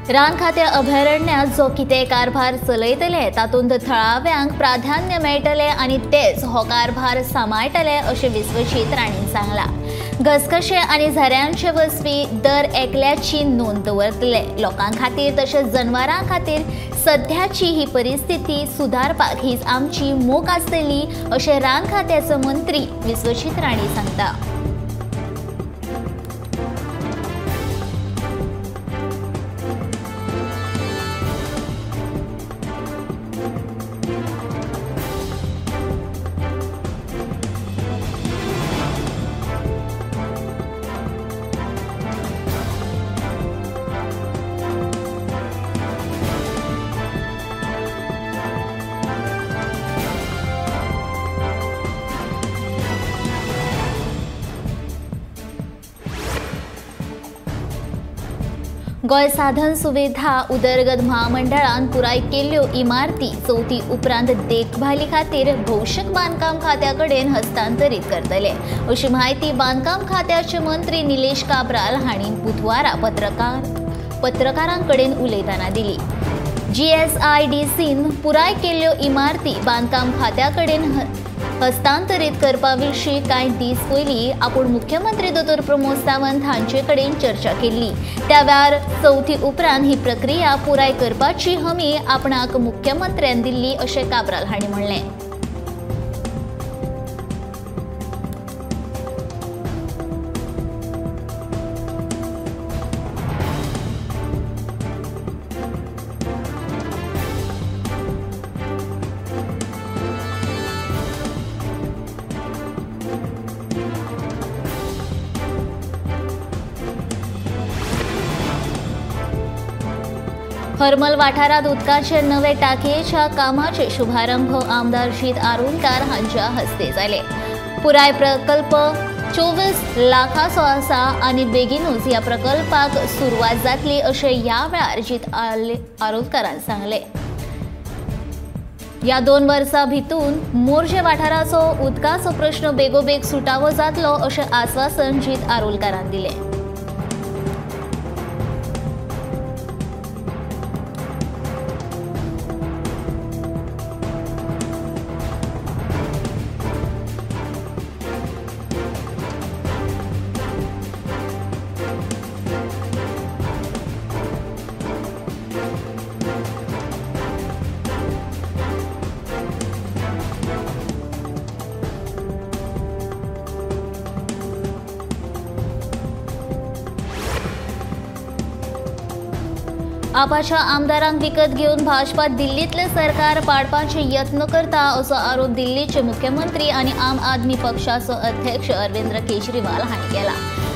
रान खातें अभयारण्यात जो कितें कारभार चलयतले तातूंत थळाव्यांक प्राधान्य मेळटलें आनी तेच हो कारभार सांबाळटले अशें विश्वजीत राणेन सांगलां। घसघशे आनी झऱ्यांचे वसपी दर एकल्याची नोंद दवरतले। लोकां खातीर तशेंच जनवरां खातीर सध्याची ही परिस्थिती सुदारपाक हीच आमची मोख आसतली अशें रान खात्याचो मंत्री विश्वजीत राणे सांगता। गोंय साधन सुविधा उदरगत महामंडळान पुराय केल्ल्यो इमारती चवथी उपरांत देखभाली खातीर भौशीक बांदकाम खात्या कडेन हस्तांतरीत करतले अशी म्हायती बांदकाम खात्याचे मंत्री निलेश काब्राल हांणी बुधवारा पत्रकारां कडेन उलयतना दिली। जीएसआयडीसीन पुराय केल्ल्यो इमारती बांदकाम खात्या कडेन हस्तांतरीत करपा विशीं कांय दीस पयलीं आपूण मुख्यमंत्री दोतोर प्रमोद सावंत हांचे कडेन चर्चा केल्ली। त्या वेळार चवथी उपरांत ही प्रक्रिया पुराय करपाची हमी आपणाक मुख्यमंत्र्यान दिल्ली अशें काब्राल हांणी म्हणलें। हरमल वाठारात उदकाचे नवे टाकयेच्या कामाचे शुभारंभ आमदार जीत आरोलकार हांच्या हस्ते जाले। पुराय प्रकल्प 24 लाखाचो आसा आनी बेगीनूच ह्या प्रकल्पाक सुरवात जातली अशें ह्या वेळार जीत आरोलकारान सांगलें। ह्या 2 वर्सां भितून मोरजे वाठाराचो उदकाचो प्रश्न बेगोबेग सुटावो जातलो अशें आस्वासन जीत आरोलकारान दिलें। आपाच्या आमदारांक विकत घेवन भाजपा दिल्लींतलें सरकार पाडपाचे यत्न करता असो आरोप दिल्लीचे मुख्यमंत्री आनी आम आदमी पक्षाचो अध्यक्ष अरविंद केजरीवाल हांणी केला।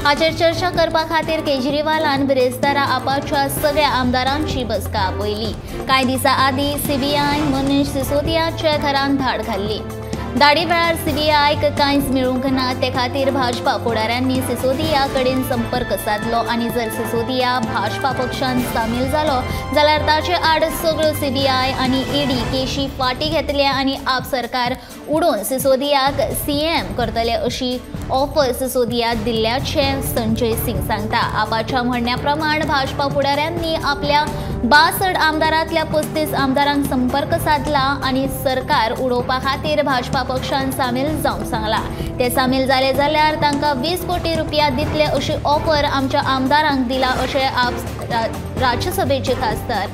हाचेर चर्चा करपा खातीर केजरीवालान बिरेस्तारा आपाच्या सगळ्या आमदारांची बसका आपयली। कांय दिसां आदीं सीबीआयन मनीष सिसोदियाच्या घरांत धाड घाल्ली। धाडी वेळार सीबीआयक कांयच मेळूंक ना ते खातीर भाजपा फुडाऱ्यांनी सिसोदिया कडेन संपर्क सादलो आनी जर सिसोदिया भाजपा पक्षान सामील जालो जाल्यार ताचे आड सगळ्यो सीबीआय आनी ईडी केशी फाटीं घेतले आनी आप सरकार उडोवन सिसोदियाक सीएम करतले अशी ऑफर सिसोदिया दिल्ल्याचें संजय सिंग सांगता। आपाच्या म्हणण्या प्रमाण भाजपा फुडाऱ्यांनी आपल्या 62 आमदारांतल्या 35 आमदारांक संपर्क सादला आनी सरकार उडोवपा खातीर भाजपा पक्षान सामील जावंक सांगला। ते सामील जाले जाल्यार तांकां 20 कोटी रुपया दितले अशी ऑफर आमच्या आमदारांक दिला अशें आप राज्यसभेचे खासदार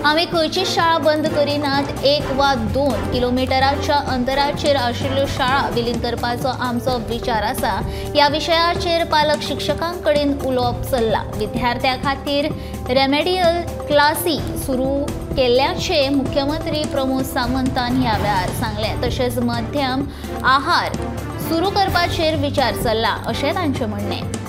आमी खंयची शाळा बंद करिनात, 1 वा 2 किलोमिटराच्या अंतराचेर आशिल्ल्यो शाळा विलीन करपाचो आमचो विचार आसा। ह्या विशयाचेर पालक शिक्षकां कडेन उलोवप चल्लां। विद्यार्थ्यां खातीर रेमेडियल क्लासी सुरू केल्ल्याचें मुख्यमंत्री प्रमोद सावंतान ह्या वेळार सांगलें। तशेंच मध्यम आहार सुरू करपाचेर विचार चल्ला अशें तांचें म्हणणें।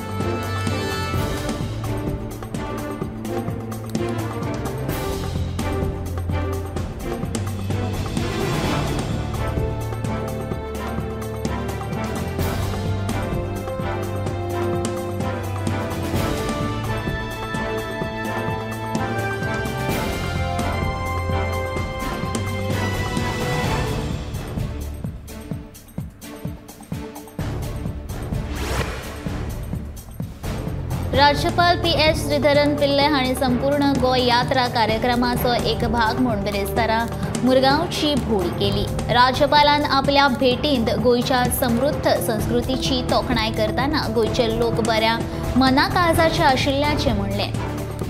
राज्यपाल पी.एस. श्रीधरन पिल्ले हांणी संपूर्ण गोंय यात्रा कार्यक्रमाचो एक भाग म्हूण बिरेस्तारा मुरगांवची भोंवडी केली. राज्यपालान आपल्या भेटींत गोंयच्या समृद्ध संस्कृतीची तोखणाय करतना गोंयचे लोक बऱ्या मनाकाळजाचे आशिल्ल्याचें म्हणलें.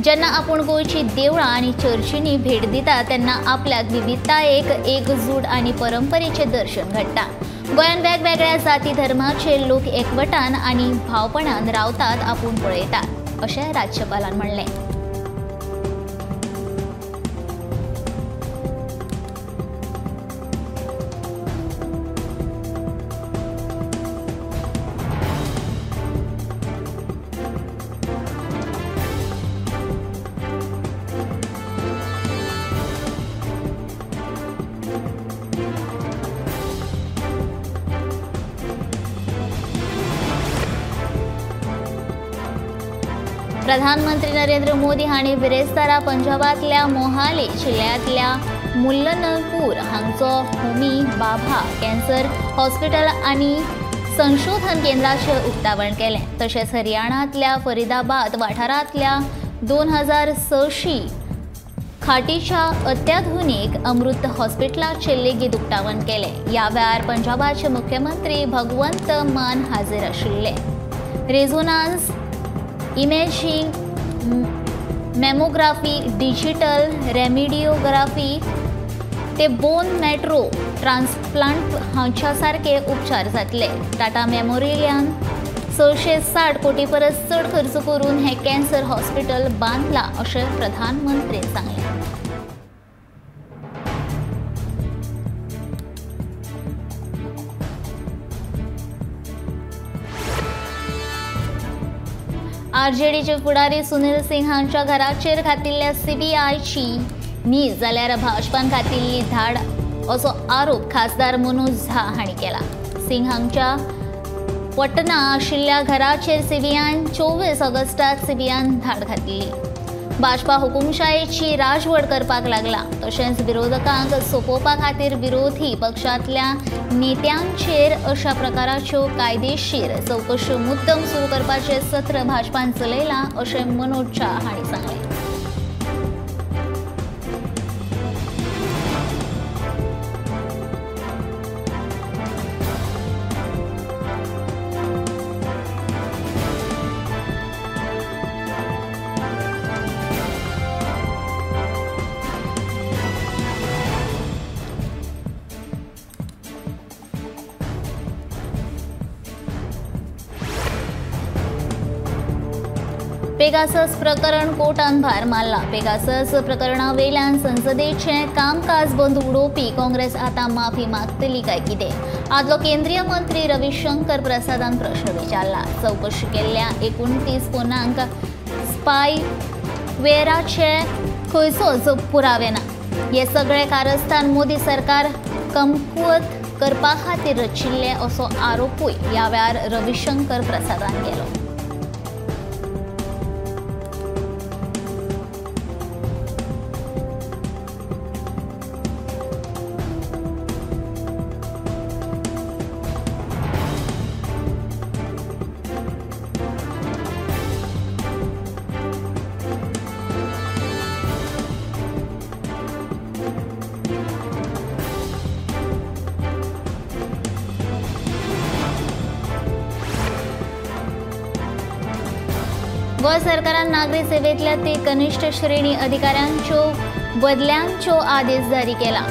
जेन्ना आपूण गोंयची देवळां आनी चर्चींनी भेट दिता तेन्ना आपल्याक विविधतायेक एकजूट आनी परंपरेचें दर्शन घडटा. गोंयांत वेगवेगळ्या जाती धर्माचे लोक एकवटान आनी भावपणान रावतात आपूण पळयतात अशें राज्यपालान म्हणलें. प्रधानमंत्री नरेंद्र मोदी हांणी बिरेस्तारा पंजाबांतल्या मोहाली जिल्ल्यांतल्या मुल्लनपूर हांगचो होमी बाभा कॅन्सर हॉस्पिटल आनी संशोधन केंद्राचें उक्तावण केलें. तशेंच हरियाणांतल्या फरिदाबाद वाठारांतल्या 2600 खाटीच्या अत्याधुनीक अमृत हॉस्पिटलाचें लेगीत उक्तावण केलें. ह्या वेळार पंजाबाचे मुख्यमंत्री भगवंत मान हाजीर आशिल्ले. रेझोनान्स इमेजिंग, मेमोग्राफी, डिजिटल रेमिडियोग्राफी ते बोन मेट्रो ट्रान्सप्लांट हांच्या सारके उपचार जातले. टाटा मेमोरियलान 660 कोटी परस चड खर्च करून हे कॅन्सर हॉस्पिटल बांदला अशें प्रधानमंत्र्यान सांगलें. आरजेडीचे फुडारी सुनील सिंग हांच्या घराचेर घातिल्ल्या सीबीआयची न्ही जाल्यार भाजपान घातिल्ली धाड असो आरोप खासदार मनोज झा हांणी केला. सिंग हांच्या पटना आशिल्ल्या घराचेर सीबीआयन 24 ऑगस्टाक सीबीआयन धाड घातिल्ली. भाजपा हुकुमशायेची राजवट करपाक लागला. तशेंच विरोधकांक सोंपोवपा खातीर विरोधी पक्षांतल्या नेत्यांचेर अशा प्रकाराच्यो कायदेशीर चवकश्यो मुद्दम सुरू करपाचें सत्र भाजपान चलयलां अशें मनोज झा हांणी सांगलें. पेगासस प्रकरण कोर्टान भार मारला. पेगासस प्रकरणावेल्यान संसदेचें कामकाज बंद उडोवपी काँग्रेस आतां माफी मागतली काय कितें? आदलो केंद्रीय मंत्री रविशंकर प्रसादान प्रश्न विचारला. चवकशी केल्ल्या 29 फोनांक स्पायवेराचे खंयचोच पुरावे ना. हे सगळे कारस्थान मोदी सरकार कमकुवत करपा खातीर रचिल्ले असो आरोपूय ह्या वेळार रविशंकर प्रसादान केलो. गोंय सरकारान नागरी सेवेंतल्या ते कनिष्ठ श्रेणी अधिकाऱ्यांच्यो बदल्यांचो आदेश जारी केला.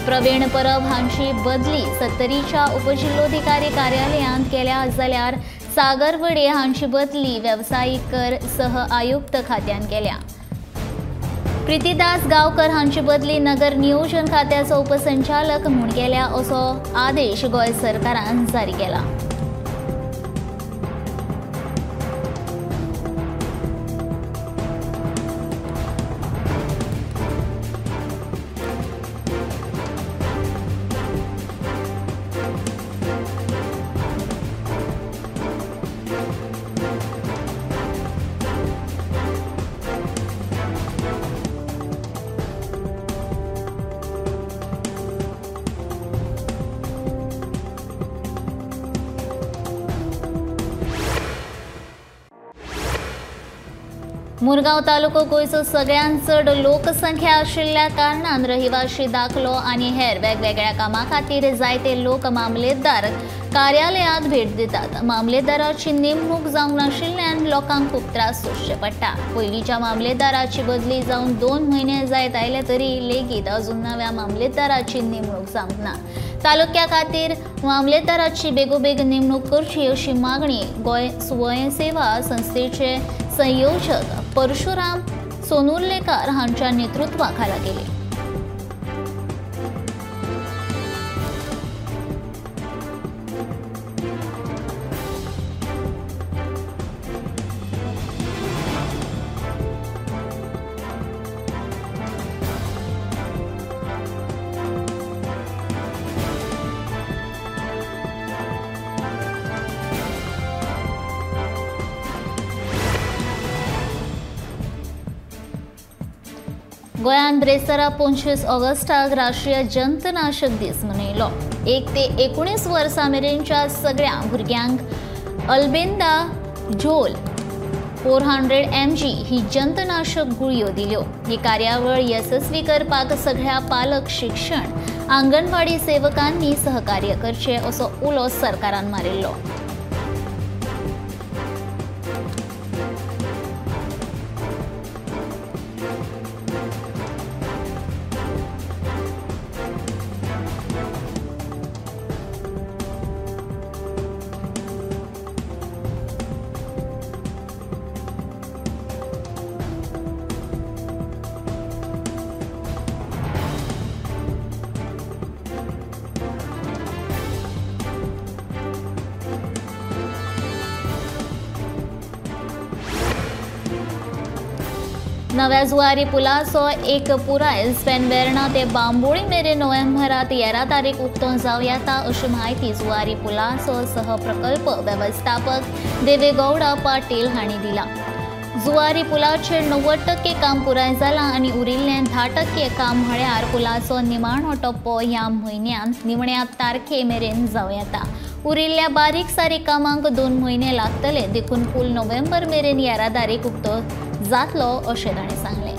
प्रवीण परब हांची बदली सत्तरीच्या उपजिल्लोधिकारी कार्यालयांत केल्या जाल्यार सागर वडे हांची बदली वेवसायीक कर सह आयुक्त खात्यान केल्या. प्रितीदास गांवकर हांची बदली नगर नियोजन खात्याचो उपसंचालक म्हूण केल्या असो आदेश गोंय सरकारान जारी केला. मुरगांव तालुको गोंयचो सगळ्यांत चड लोकसंख्या आशिल्ल्या कारणान रहिवाशी दाखलो आनी हेर वेगवेगळ्या कामां खातीर जायते लोक मामलेदार कार्यालयांत भेट दितात। मामलेदाराची नेमणूक जावंक नाशिल्ल्यान लोकांक खूब त्रास सोंसचे पडटा। पयलींच्या मामलेदाराची बदली जावन 2 म्हयने जायत आयले तरी लेगीत अजून नव्या मामलेदाराची नेमणूक जावंक ना। तालुक्या खातीर मामलेदाराची बेगोबेग नेमणूक करची अशी मागणी गोंय स्वयंसेवा संस्थेचे संयोजक परशुराम सोनुर्लेकर हांच्या नेतृत्वाखाला केली। गोंयांत ब्रेस्तारा 25 ऑगस्टाक राष्ट्रीय जंतनाशक दीस मनयलो। 1 ते 19 वर्सां मेरेनच्या सगळ्या भुरग्यांक अल्बेंदा झोल 400 mg ही जंतनाशक गुळयो दिल्यो। ही कार्यावळ येसस्वी करपाक सगळ्या पालक, शिक्षण, आंगणवाडी सेवकांनी सहकार्य करचें असो उलो सरकारान मारिल्लो। नव्या जुवारी पुलाचो एक पुराय स्पॅन वेर्णा ते बांबोळी मेरेन नोव्हेंबरात येरादारीक उक्तो जावं येता अशी म्हायती जुवारी पुलाचो सहप्रकल्प वेवस्थापक देवेगौडा पाटील हांणी दिला। जुवारी पुलाचेर 90% काम पुराय जालां आनी उरिल्लें 10% काम म्हळ्यार पुलाचो निमाणो टप्पो ह्या म्हयन्यांत निमण्या तारखे मेरेन जावं येता। उरिल्ल्या बारीक सारीक कामांक 2 म्हयने लागतले, देखून पूल नोव्हेंबर मेरेन येरादारीक उक्तो जातलो अशें ताणें सांगलें।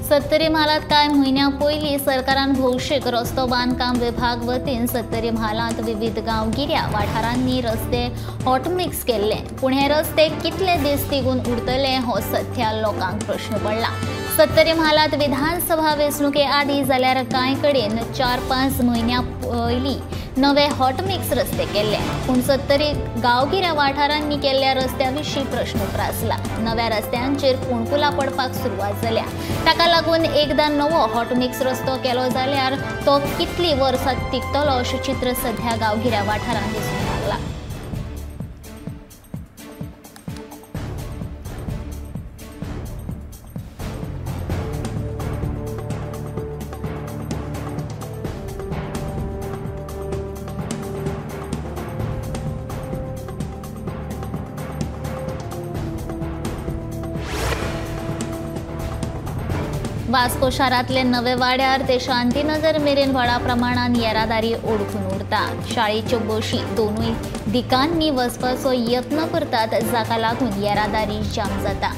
सत्तरी म्हालांत कांय म्हयन्यां पयलीं सरकारान भौशीक रस्तो बांदकाम विभाग वतीन सत्तरी म्हालांत विविध गांवगिऱ्या वाठारांनी रस्ते हॉटमिक्स केल्ले, पूण हे रस्ते कितले दीस तिगून उरतले हो सध्या लोकांक प्रश्न पडला। सत्तरी म्हालांत विधानसभा वेंचणुके आदीं जाल्यार कांय कडेन 4-5 म्हयन्यां पयलीं नवे हॉटमिक्स रस्ते केल्ले, पूण सत्तरी गांवगिऱ्या वाठारांनी केल्ल्या रस्त्या विशीं प्रश्न उप्रासला। नव्या रस्त्यांचेर फोंडकुलां पडपाक सुरवात जाल्या, ताका लागून एकदां नवो हॉटमिक्स रस्तो केलो जाल्यार तो कितलीं वर्सां तिगतलो अशें चित्र सध्या गांवगिऱ्या वाठारांत दिसूंक लागलां। वास्को शारांतले नवे वाड्यार ते शांतीनगर मेरेन व्हडा प्रमाणान येरादारी ओडखून उरता। शाळेच्यो बशी दोनूय दिकांनी वचपाचो यत्न करतात, जाका लागून येरादारी जाम जाता।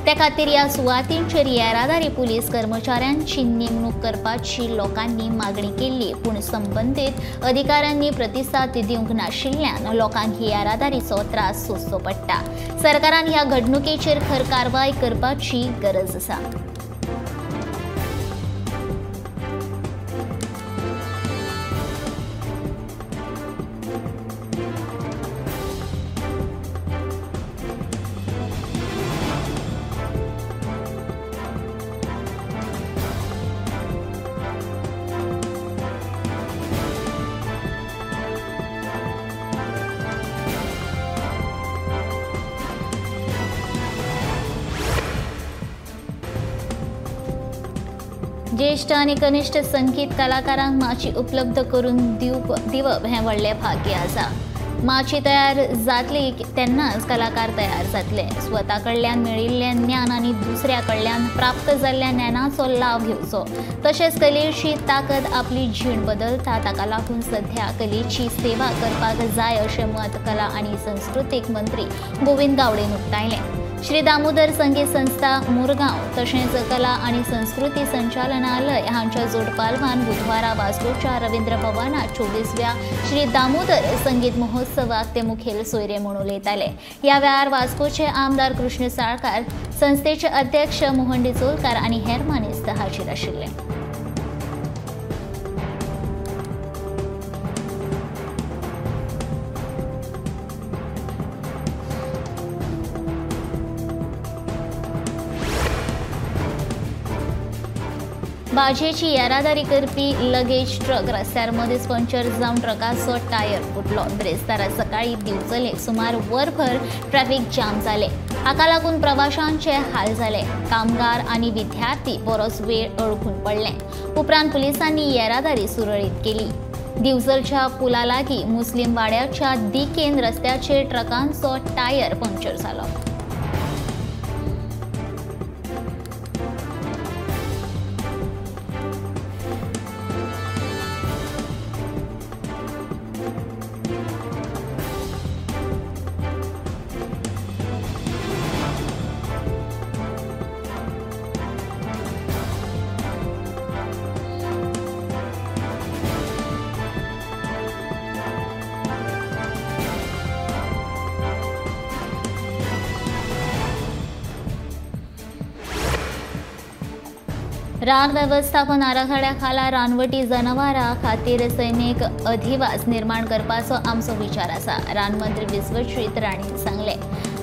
त्या खातीर ह्या सुवातींचेर येरादारी पुलीस कर्मचाऱ्यांची नेमणूक करपाची लोकांनी मागणी केल्ली, पूण संबंदीत अधिकाऱ्यांनी प्रतिसाद दिवंक नाशिल्ल्यान लोकांक ही येरादारीचो त्रास सोंसचो पडटा। सरकारान ह्या घडणुकेचेर खर कारवाय करपाची गरज आसा। ज्येष्ठ आनी कनिष्ठ संगीत कलाकारांक माची उपलब्ध करून दिवप हें व्हडलें भाग्य आसा। माची तयार जातली तेन्नाच कलाकार तयार जातले। स्वता कडल्यान मेळिल्लें ज्ञान आनी दुसऱ्या कडल्यान प्राप्त जाल्ल्या ज्ञानाचो लाव घेवचो। तशेंच कलेची ताकद आपली जीण बदलता, ताका लागून सध्या कलेची सेवा करपाक जाय अशें मत कला आनी संस्कृतीक मंत्री गोविंद गावडेन उक्तायलें। श्री दामोदर संगीत संस्था मुरगांव तशेंच कला आनी संस्कृती संचालनालय हांच्या जोडपालवान बुधवारा वास्कोच्या रवींद्र भवनात 24व्या श्री दामोदर संगीत महोत्सवाक ते मुखेल सोयरे म्हूण उलयताले। ह्या वेळार वास्कोचे आमदार कृष्ण साळकार, संस्थेचे अध्यक्ष मोहन डिचोलकार आनी हेर मानेस्त हाजीर आशिल्ले। भाजयेची येरादारी करपी लगेज ट्रक रस्त्यार मदींच पंक्चर जावन ट्रकाचो टायर फुटलो। ब्रेस्तारा सकाळी दिवचले सुमार वरभर ट्रॅफिक जाम जालें। हाका लागून प्रवाशांचे हाल जाले। कामगार आनी विद्यार्थी बरोच वेळ अडकून पडले। उपरांत पुलिसांनी येरादारी सुरळीत केली। दिवचलच्या पुला लागीं मुस्लीम वाड्याच्या दिकेन रस्त्याचेर ट्रकांचो टायर पंक्चर जालो। रान वेवस्थापन आराखड्या खाला रानवटी जनावरां खातीर सैमीक अधिवास निर्माण करपाचो आमचो विचार आसा, रानमंत्री विश्वजीत राणेन सांगलें।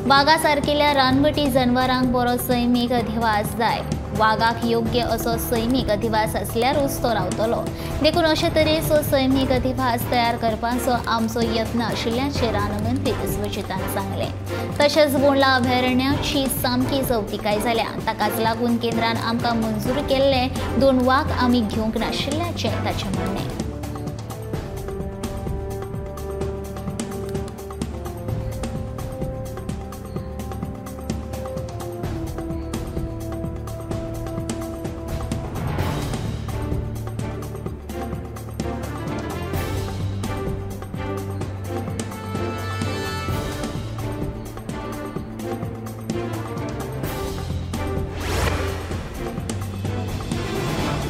वागा सारकिल्ल्या रानवटी जनावरांक बरो सैमीक अधिवास जाय। वागाक योग्य असो सैमीक अधिवास आसल्यारूच तो रावतलो, देखून अशे तरेचो सैमीक अधिवास तयार करपाचो आमचो यत्न आशिल्ल्याचें रानमंत्री विश्वजीतान सांगलें। तशेंच बोंडला अभयारण्याची सामकी चवतिकाय जाल्या, ताकाच लागून केंद्रान आमकां मंजूर केल्ले 2 वाग आमी घेवंक नाशिल्ल्याचें ताचें म्हणणें।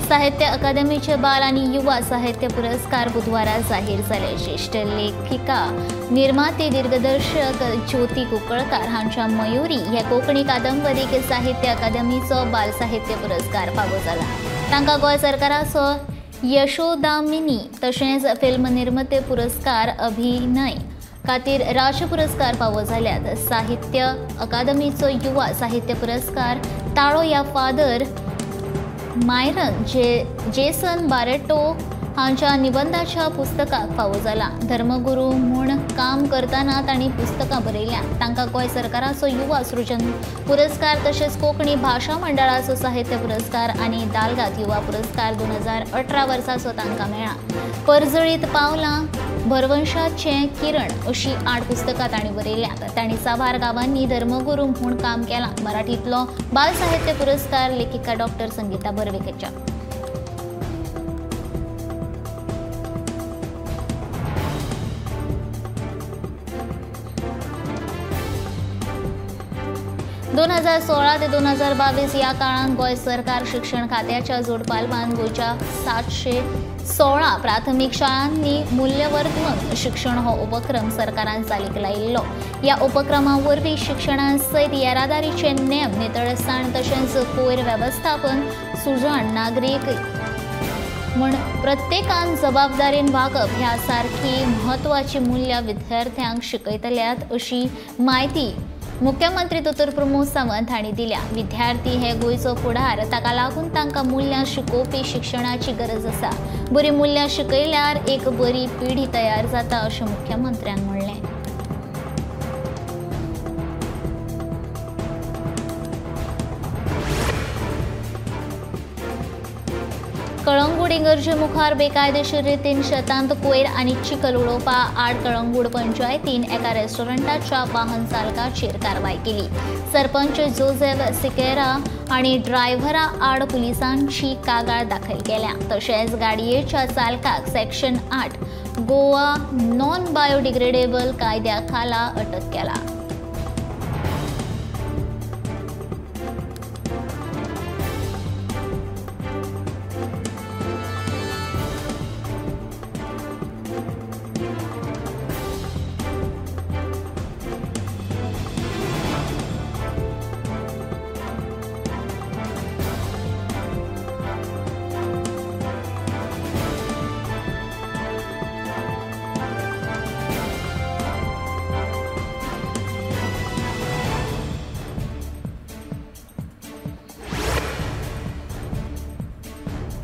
साहित्य अकादमीचे बाल आणि युवा साहित्य पुरस्कार बुधवारा जाहीर जाले। ज्येष्ठ लेखिका निर्माते दिग्दर्शक ज्योती कुंकळकार हांच्या मयुरी हे कोंकणी कादंबरीक साहित्य अकादमीचो बाल साहित्य पुरस्कार फावो जाला। तांकां गोंय सरकाराचो यशोदामिनी तशेंच फिल्म निर्माते पुरस्कार अभिनय खातीर राज्य पुरस्कार फावो जाल्यात। साहित्य अकादमीचो युवा साहित्य पुरस्कार ताळो या फादर मायरन जेसन बारेटो हांच्या निबंधाच्या पुस्तकाक फावो जाला। धर्मगुरू म्हूण काम करतना तांणी पुस्तकां बरयल्या। तांकां गोंय सरकाराचो युवा सृजन पुरस्कार तशेंच कोंकणी भाशा मंडळाचो साहित्य पुरस्कार आनी दालगाद युवा पुरस्कार 2018 वर्साचो तांकां मेळ्ळा। परजळीत पावलां, भरवंशाचें किरण अशी 8 पुस्तकां तांणी बरयल्यात। तांणी साबार गांवांनी धर्मगुरू म्हूण काम केलां। मराठींतलो बाल साहित्य पुरस्कार लेखिका डॉक्टर संगीता बर्वेकेच्या। 2016 ते 2022 ह्या काळांत गोंय सरकार शिक्षण खात्याच्या जोडपालवान गोंयच्या 716 प्राथमीक शाळांनी मूल्यवर्धन शिक्षण हो उपक्रम सरकारान चालीक लायिल्लो। ह्या उपक्रमा वरवीं शिक्षणा सयत येरादारीचे नेम, नितळसाण तशेंच कोयर वेवस्थापन, सुजाण नागरीक म्हूण प्रत्येकान जबाबदारीन वागप ह्या सारकी म्हत्वाची मूल्यां विद्यार्थ्यांक शिकयतल्यात अशी म्हायती मुख्यमंत्री दोतोर प्रमोद सावंत हांणी दिल्या। विद्यार्थी हे गोंयचो फुडार, ताका लागून तांकां मूल्यां शिकोवपी शिक्षणाची गरज आसा। बरी मूल्यां शिकयल्यार एक बरी पिढी तयार जाता अशें मुख्यमंत्र्यान म्हणलें। कळंगूट इगर्जे मुखार बेकायदेशीर रितीन शेतांत कोयर आनी चिखल उडोवपा आड कळंगूट पंचायतीन एका रेस्टॉरंटाच्या वाहन चालकाचेर कारवाय केली। सरपंच जोसेफ सिकेरा आनी ड्रायव्हरा आड पुलिसांची कागाळ दाखल केल्या। तशेंच गाडयेच्या चालकाक सेक्शन 8 गोवा नॉन बायोडिग्रेडेबल कायद्या खाला अटक केला।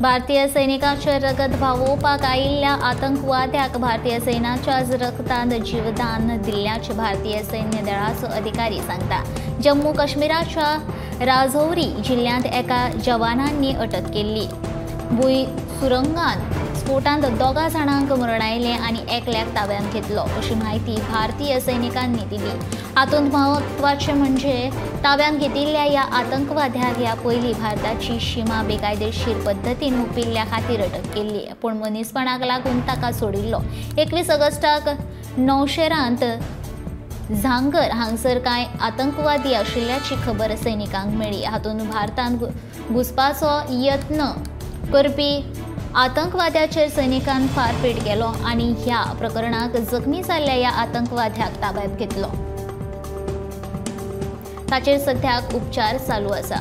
भारतीय सैनिकांचे रगत व्हांवोवपाक आयिल्ल्या आतंकवाद्याक भारतीय सैन्याच्याच रगतान जीवदान दिल्ल्याचें भारतीय सैन्य दळाचो अधिकारी सांगता। जम्मू काश्मीराच्या राजौरी जिल्ल्यांत एका जवानांनी अटक केल्ली। भूंय सुरंगान स्फोटांत 2 जाणांक मरण आयलें आनी एकल्याक ताब्यांत घेतलो अशी म्हायती भारतीय सैनिकांनी दिली। हातूंत म्हत्वाचें म्हणजे ताब्यांत घेतिल्ल्या ह्या आतंकवाद्याक ह्या पयलीं भारताची शिमा बेकायदेशीर पद्दतीन हुपिल्ल्या खातीर अटक केल्ली, पूण मनीसपणाक लागून ताका सोडिल्लो। 21 ऑगस्टाक नौशेरांत झांगर हांगसर कांय आतंकवादी आशिल्ल्याची खबर सैनिकांक मेळ्ळी। हातूंत भारतांत घुसपाचो यत्न करपी आतंकवाद्याचेर सैनिकान फारपेट केलो आनी ह्या प्रकरणाक जखमी जाल्ल्या ह्या आतंकवाद्याक ताब्यांत घेतलो। ताचेर सद्याक उपचार चालू आसा।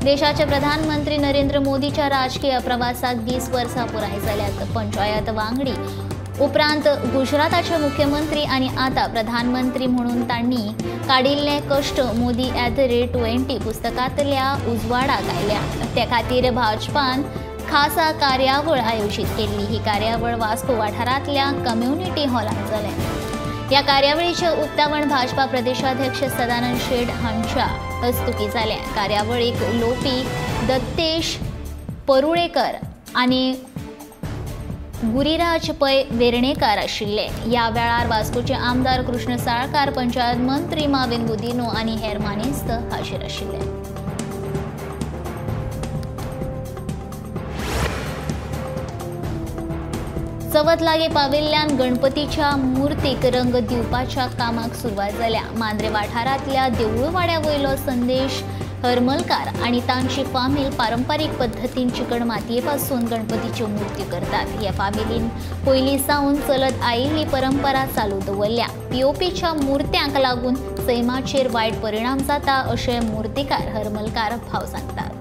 देशाचे प्रधानमंत्री नरेंद्र मोदीच्या राजकीय प्रवासाक 20 वर्सां पुराय जाल्यात। पंचायत वांगडी उपरांत गुजराताचे मुख्यमंत्री आनी आतां प्रधानमंत्री म्हणून तांणी काडिल्ले कश्ट मोदी @20 पुस्तकांतल्या उजवाडाक आयल्या। ते खातीर भाजपान खासा कार्यावळ आयोजीत केल्ली। ही कार्यावळ वास्को वाठारांतल्या कम्युनिटी हॉलांत जालें। ह्या कार्यावळीचें उक्तावण भाजपा प्रदेशाध्यक्ष सदानंद शेट हांच्या हस्तुकीं जालें। कार्यावळीक लोपी दत्तेश परुळेकर आनी गुरिराज पै वेर्णेकार आशिल्ले। ह्या वेळार वास्कोचे आमदार कृष्ण साळकार, पंचायत मंत्री माविन गुदिन्हो आनी हेर मानेस्त हाजीर आशिल्ले। चवथ लागीं पाविल्ल्यान गणपतीच्या मूर्तीक रंग दिवपाच्या कामाक सुरवात जाल्या। मांद्रे वाठारांतल्या देवळवाड्या वयलो संदेश हरमलकार आनी तांची फामील पारंपारीक पद्दतीन चिकण मातये पासून गणपतीच्यो मूर्ती करतात। ह्या फामिलीन पयलीं सावन चलत आयिल्ली परंपरा चालू दवरल्या। पीओपीच्या मूर्त्यांक लागून सैमाचेर वायट परिणाम जाता अशें मूर्तिकार हरमलकार भाव सांगतात।